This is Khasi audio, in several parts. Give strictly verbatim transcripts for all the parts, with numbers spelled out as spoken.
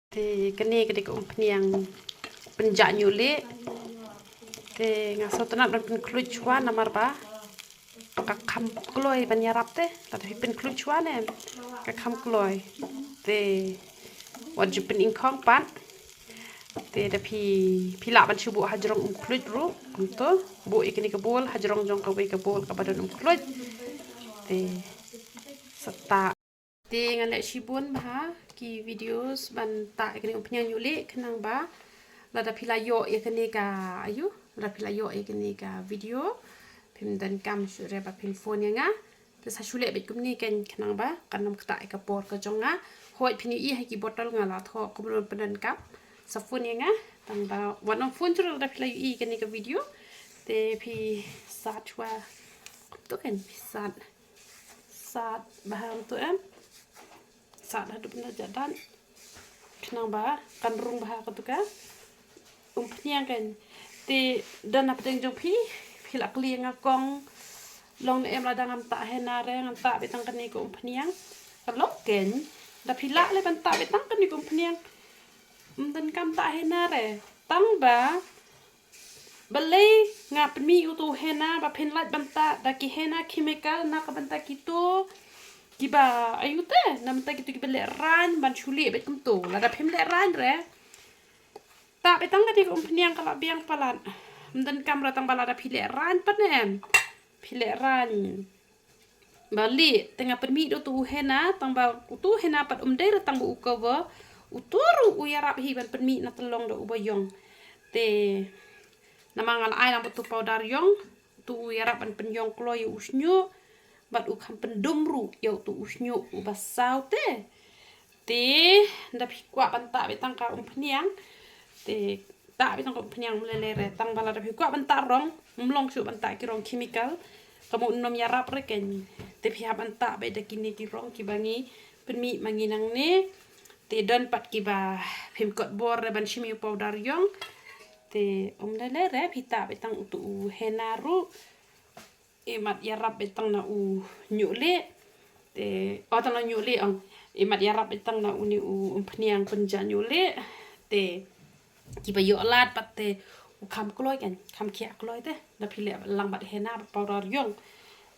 Te kane ka dei ka umphniang pynjah ñiuh lieh. Te nga sngewtynnat ban pynkhluit shuwa namar ba ka kham kloi ban ïarap te. Lada phi pynkhluit shuwa ne ka kham kloi. Te wat ju pyningkhong pat. Te da phi, phi lah ban shu buh hajrong um khluit ruh. Kumto buh ïa kane ka bowl hajrong jong kawei ka bowl kaba don um khluit. Te sa tah. Te ngan leh shibun bha ki videos ban tah ïa kane umphniang ñiuh lieh khnang ba lada phi la ïoh ïa kane ka, ayu, lada phi la ïoh ïa kane ka video phim donkam shuh re ba phin phone ïa nga. Te sa shu leh beit kumne keiñ khnang ba kan ym ktah ïa ka por ka jong nga. Hooid phin ïohi ha ki bottle nga la thoh kumno pyndonkam. Sa phone ïa nga tang ba wat nym phone shuh re lada phi la ïohi ïa kane ka video. Te phi sat shuwa kumto keiñ, phi sat. Sat bha kumto em. Sat haduh ban da jah dait. Khnang ba kan rung bha kato ka umphniang keiñ. Te don na pdeng jong phi, phi la kylli ïa nga kong, long ne em lada ngam tah henna re, ngan tah beit tang kane ka umphniang. Ka long keiñ, da phi lah leh ban tah beit tang kane ka umphniang. Ym donkam tah henna re. Tang ba balei nga pynmih uto u henna ba phin lait ban tah da ki henna chemical na ka bynta kito kiba, ayu te, na bynta kito kiba lehraiñ ban shu lieh beit kumto. Lada phim lehraiñ re, tah beit tang kane ka umphniang ka la biang palat. Ym donkam re tang ba lada phi lehraiñ pat ne em. Phi lehraiñ ba lieh te nga pynmih da uto u henna, tang ba uto u henna pat um dei re tang ba u cover. Uto ruh u ïarap hi ban pynmih na tyllong da uba ïong. Te namar nga la ai lang bad uto u powder ïong, uto u ïarap ban pynïong kloi ïa u shñiuh bad u kham pyndum ruh ïa uto u shñiuh uba saw te. Te da phi kwah ban tah beit tang ka umphniang, te tah beit tang ka umphniang, ym lei lei re. Tang ba lada phi kwah ban tah rong, ym long shuh ban tah ki rong chemical, ka mut ym ïarap re keiñ. Te phi hap ban tah beit da kine ki rong kiba ngi pynmih ma ngi nangne. Te don pat kiba phim kot bor re ban shim ïa u powder ïong. Te ym lei lei re, phi tah beit tang uto u henna ruh. Imat ïarap beit tang na u ñiuh lieh. Te, oh, tang na u ñiuh lieh ong. Imat ïarap beit tang na une u umphniang pynjah ñiuh lieh. Te kiba ïoh lad pat te u kham kloi keiñ, kham khiah kloi te. Da phi leh lang bad henna bad powder ïong.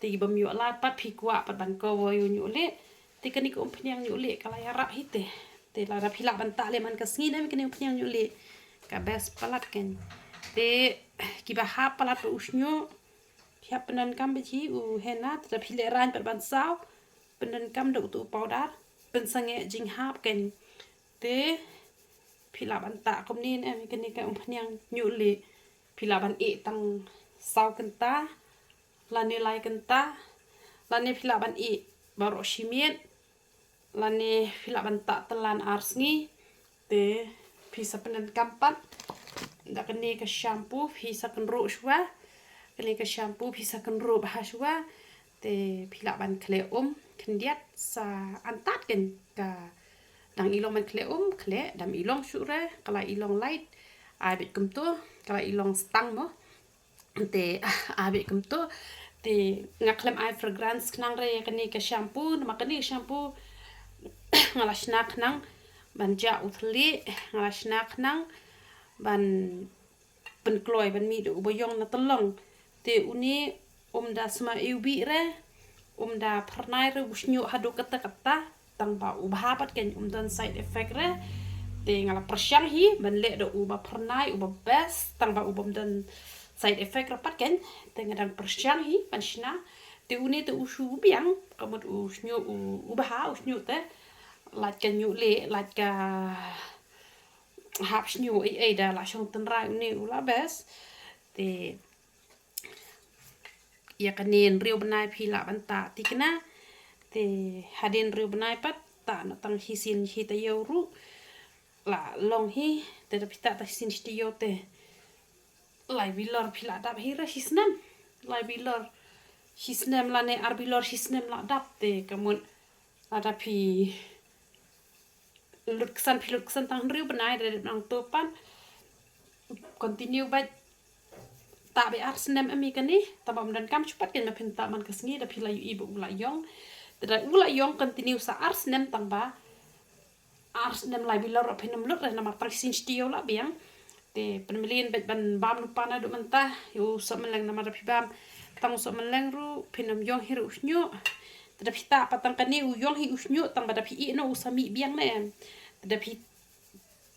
Te kibym ïoh lad pat phi kwah pat ban cover ïa u ñiuh lieh. Te kane ka umphniang ñiuh lieh ka la ïarap hi te. Te lada phi lah ban tah leh man ka sngi ne em kane umphniang ñiuh lieh, ka best palat keiñ. Te kiba hap palat bad u shñiuh, phi hap pyndonkam beit hi u henna, te da phi lehraiñ pat ban saw, pyndonkam da uto u powder, pynsangeh jinghap keiñ. Te phi lah ban tah kumne ne em kane ka umphniang ñiuh lieh. Phi lah ban ïeh tang saw kynta lane lai kynta, lane phi lah ban ïeh baroh shi miet, lane phi lah ban tah tang ar sngi. Te phi sa pyndonkam pat da kane ka shampoo, phi sa kynruh shuwa. Kane ka shampoo phi sa kynruh bha shuwa. Te phi lah ban khleh um khyndiat sa antad keiñ, ka dang i long ban khleh um, khleh, dam i long shuh re, ka la i long light, ai beit kumto, ka la i long stang mo. Te ai beit kumto. Te nga khlem ai fragrance khnang re ïa kane ka shampoo, namar kane ka shampoo nga la shna khnang ban jah u thylliej, nga la shna khnang ban pynkloi ban mih da uba ïong na tyllong. Te une um da sma iwbih re, um da phyrnai re u shñiuh haduh katta katta. Tang ba u bha pat keiñ, um don side effect re. Te nga la pyrshang hi ban leh da uba phyrnai, uba best, tang ba u bym don side effect re pat keiñ. Te nga dang pyrshang hi ban shna. Te une te u shu biang, ka mut u shñiuh u, u bha u shñiuh te. Lait ka ñiuh lieh, lait ka hap shñiuh ei ei da la shong tynrai, une u la best. Te ïa kane hynriew bnai phi lah ban tah thikna. Te hadien hynriew bnai pat tah noh tang shisien shi taïew ruh la long hi. Te da phi tah tang shisien shi taïew te lai bilor phi lah dap hi re shi snem. Lai bilor shi snem lane ar bilor shi snem lah dap, te ka mut lada phi lut ksan, phi lut ksan tang hynriew bnai, da dep nangto pat continue beit. Tah beit ar snem em ïa kane, tang ba ym donkam shu pat keiñ ba phin tah man ka sngi, da phi la ïohi ba u la ïong. Te da u la ïong continue sa ar snem tang ba ar snem lai bilor phin ym lut re namar tang shisien shi taïew la biang. Te pynmlien bad ban bam lypa naduh mynta ïa u sohmylleng namar da phi bam tang u sohmylleng ruh phin ym ïong hi ruh u shñiuh. Te da phi tah pat tang kane u ïong hi u shñiuh tang ba da phi ïeh noh u sa mih biang ne em. Te da phi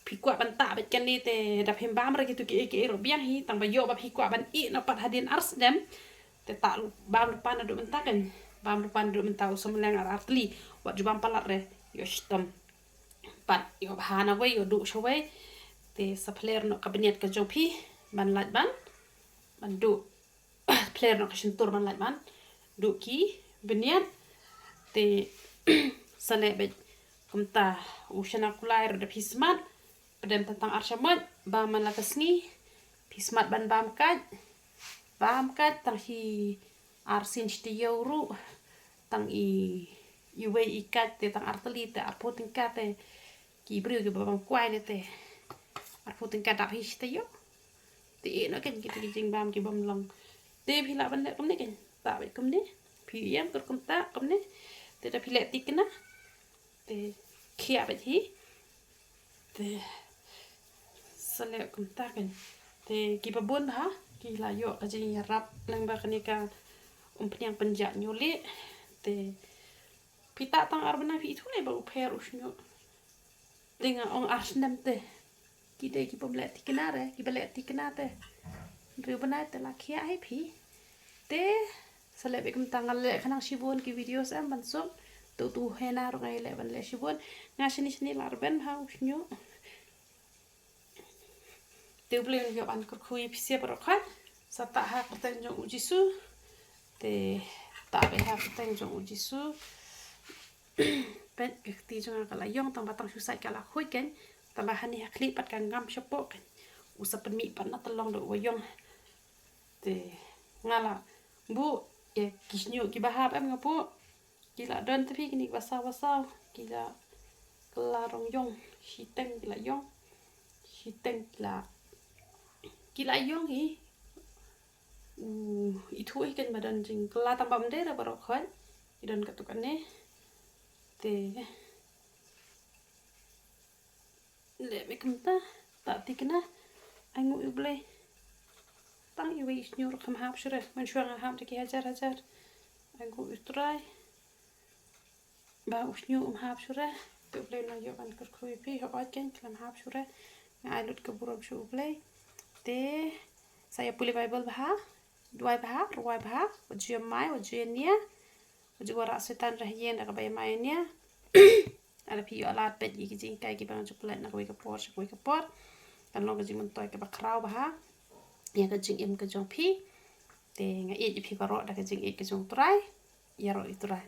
phi kwah ban tah bad kane te da phim bam re kitu kiei kiei ruh biang hi tang ba ïoh ba phi kwah ban ïeh noh pat hadien ar snem. Te tah bam lypa naduh mynta kan. Bam lypa naduh mynta u sohmylleng ar ar tylli. Wat ju bam palat re ïoh shitom. Pat ïoh bha na wei ïoh duh sha wei. Te sa pler noh ka bniat ka jong phi ban lait ban ban duh. Pler noh ka shyntur ban lait ban duh ki bniat. Te sa leh bad kumta u shana kulai ruh da phi smat. Pdem tang tang ar shamoit bam man la ka sngi. Phi smat ban bam kait bam kait tang hi ar sien shi taïew ruh. Tang i i wei i kait te tang ar tylli te arphew tyngka te ki briew kiba bam kwai ne te arphew tyngka dap hi shi taïew. Te ïeh noh kan kita ki jingbam ki bym long. Te phi lah ban leh kumne kan tah bad kumne. Phi ïam kyrkum tah kumne. Te da phi leh thikna te khiah bad hi. Te sa leh kumta kan. Te kiba bun bha ki la ïoh ka jingïarap lyngba kane ka umphniang pynjah ñiuh lieh. Te phi tah tang ar bnai phi ithuh lei ba u pher u shñiuh. Te nga ong ar snem te ki dei ki bym leh thikna re kiba leh thikna te hynriew bnai te la khiah hi phi. Te sa leh bad kumta nga leh khnang shibun ki videos em ban suk. Tu tu hena ruh nga leh ban leh shibun. Nga shini shini la rben bha u shñiuh. Te U Blei un ïoh ban kyrkhu ïa phi sha baroh khoit. Sa tah ha kyrteng jong U Jisu. Te tah bad ha kyrteng jong U Jisu. Peit ka kti jong nga ka la ïong tang ba tang shu sait ka la khuid kan. Tang ba hani ha khlieh pat ka ngam shapoh kan. U sa pynmih pat na tyllong da uba ïong. Te nga la buh ïa ki shñiuh kiba hap em nga buh. Ki la don te phi kine kiba saw ba saw ki la kylla rong ïong. Shiteng ki la ïong. Shiteng ki la ki la ïong hi. U ithuh hi kan ba don jingkylla tang ba ym dei re baroh khoit. Ki don katto katne. Te leh bad kumta tah thikna. Ai nguh ïa U Blei. Tang iwei i shñiuh ruh kam hap shuh re. Mynshuwa nga hap da ki hajar hajar. Ai nguh ïa U Trai. Ba u shñiuh um hap shuh re. Te U Blei un ïoh ban kyrkhu ïa phi hooid kan khlem hap shuh re. Nga ai lut ka burom sha U Blei. Te sa ïa pule Baibl bha. Duwai bha, rwai bha, wat ju ïa mai, wat ju ïa nia. Wat ju wanrah Soitan ra ha ïing da kaba ïa mai ïa nia. Lada phi ïoh lad peit ïa ki jinghikai kiba nga ju pynlait na kawei ka por sha kawei ka por. Kan long ka jingmyntoi kaba khraw bha ïa ka jingim ka jong phi. Te nga ïeit ïa phi baroh da ka jingïeit ka jong U Trai. Ïaroh ïa U Trai.